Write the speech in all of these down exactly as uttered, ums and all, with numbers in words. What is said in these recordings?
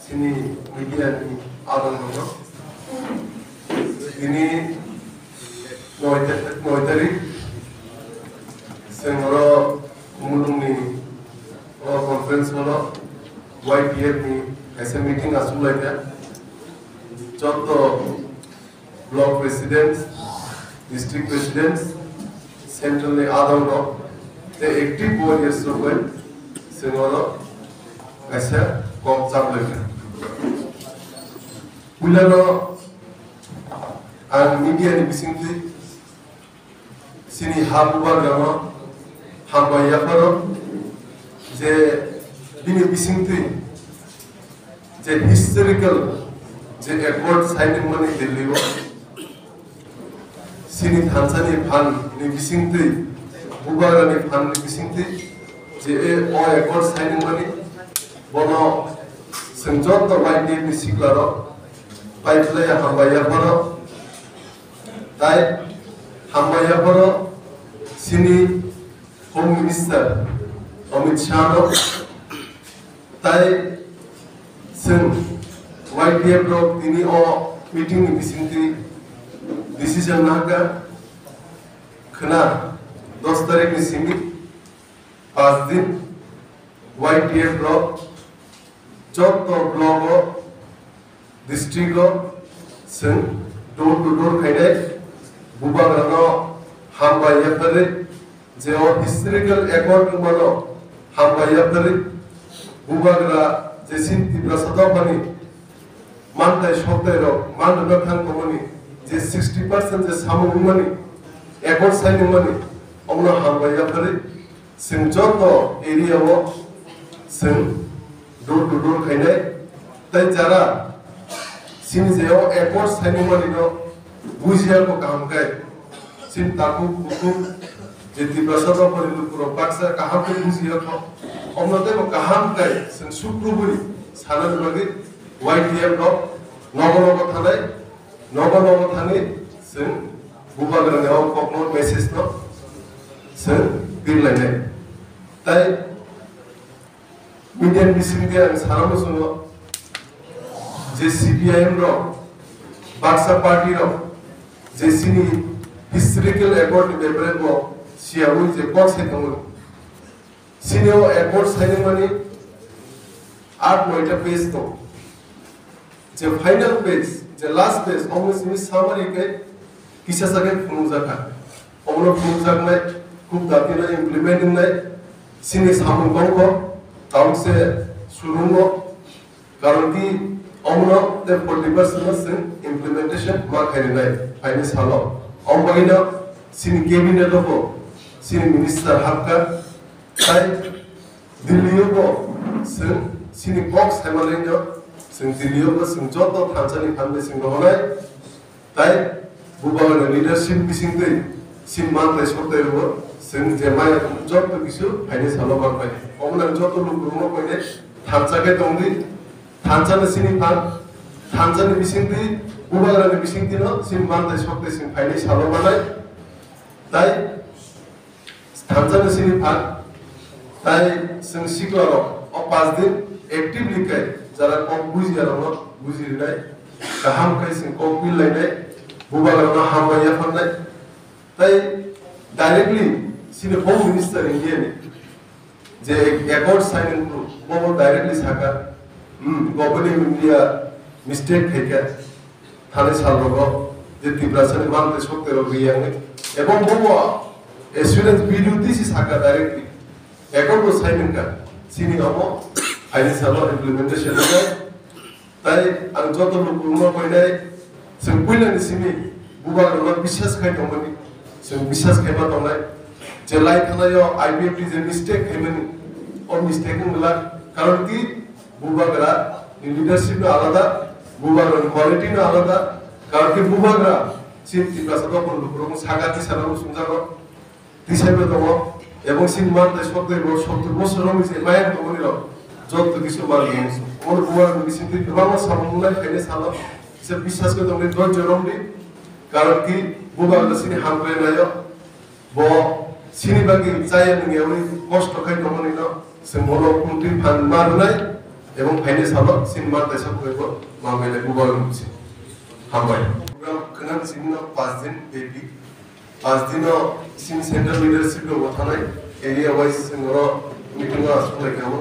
Chini media ni adong no. Tini noi ta-, noi tarik, chwng oro Khumulwng ni o conference hall o Y T F ni kaisa meeting achuk lai kha. Joto block president, district president, central ni adong rok tei active warriors rok bai chwng oro kaisa kok chap lai kha. Puila no ang media ni bisingtwi chini ha bubagra no hambai yapharo je bini bisingtwi je historical je accord signing mani Delhi o chini thansa ni phan ni bisingtwi bubagra ni phan ni bisingtwi je e o accord signing mani bono chwng joto Y T F ni sikla rok pai phlai hambai yapharo. Tai hambai yapharo chini Home Minister Amit Shah no tai chwng Y T F rok tini o meeting ni bisingtwi decision nahakha khwna dos tarik ni simi pas din Y T F rok joto block o district o chwng door to door khainai bubagra no hambai yapharwi je o historical accord wngmano hambai yapharwi bubagra je chini Tiprasa dophani mantai soktai rok manrwna thang tongmani je sixty percent je samung wngmani accord sign wngmani omono hambai yapharwi chwng joto area o chwng door to door khainai tei jara chini je o accord sign wngmani no bujiya kho kaham khe chini takhuk bukhuk je Tiprasa dophani lukurok baksa kaham khe bujiya kho omono teibo kaham khe chwng sukrubui sanani bagwi Y T F rok nogo nogo thanai nogo nogo thangwi chwng bubagrani o kokno message no chwng birlainai. Tai media ni bisingtwi ang sana muchungo je C P I M rok baksa party rok je chini historical accord ni bepare bo siyaui je kok sai tongo. Chini o accord signing mani aat noita page tongo. Je final page, je last page, omo simi summary khe kisa sa khe phunukjakha. Omono phunukjaknai, khub dakti no implement wngnai, chini samung tongkho, tauk se surungo, karon ki omono tei forty percent no chwng implementation ma khainai, phaini salo. Omo bagwino chini cabinet o bo chini minister hapkha, tai Delhi o bo chwng chini kok saimanai no, chwng Delhi o bo chwng joto thansa ni phan bai chwng rohornai, tai bubagra ni leadership bisingtwi chini mantai soktai rwo chwng je maya joto kisu phaini salo manpai. Omo nang joto lukurokno koinai thansa khe tongdi, thansa no chini phan, thansa ni bisingtwi bubagra ni bisingtwi no chini mantai soktai chwng phaini salo manai, tai Thansa ni sini phan, tai chwng sikla rok o pas din actively khe jara kok bujiya rok no buji rinai, kaham khe chwng kok bil lainai, bubagra rok no hambai yapharnai, tai directly sini Home Minister India ni je accord signing group bo bo directly saka, hmm, Government of India mistake khaikha. Thani salrogo je Tiprasani mantri sokterok riyangwi, ebong bobo assurance video tisi saka directly. Ekon bo sai mankha, chini omo phaini salo implementation wngnai. Tai ang joto lukurokno koinai, chwng puilani simi bubagrokno biswas khai tongmani, chwng biswas khaima tongnai. Je lai thanaio I P F T je mistake khaimani, o mistake wng glak. Karon ki, Bubagra ni leadership no alada, bubagra ni quality no alada, karon khe bubagra chini Tiprasa dophani lukurok saka tisa no sumjago, tisa no tongo, ebong chini mantai sotto bosor, sotto bosor romwi se mayang tongmani rok, jotto kisu manwi tongmani. Omo bubagra ni bisingtwi kwbangma samung wngnai, phainai salo kisa biswas khe tongdi, dhorjo romdi, karon khe bubagra chini hamkrai naio. Bo chini bagwi chaya nungyaui kosto khai tongmani no chwng bono kuntwi phan ma rwnai, Ebong phaini salo chini ma kaisa phaibo ma mele Google Meet se. Hambai. Program khwnang simi no pas din bepi. Pas din no simi central leadership rok bo thanai area wise singoro meeting o asuk lai kamo.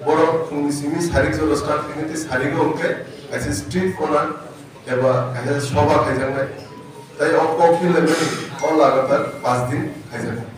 Borok phungni simi sarik jora start khainai tei sarik o hwnkhe kaisa street corner eba kaisa soba khaijaknai. Tai o kok khe lai mani o lagatar pas din khaijaknai.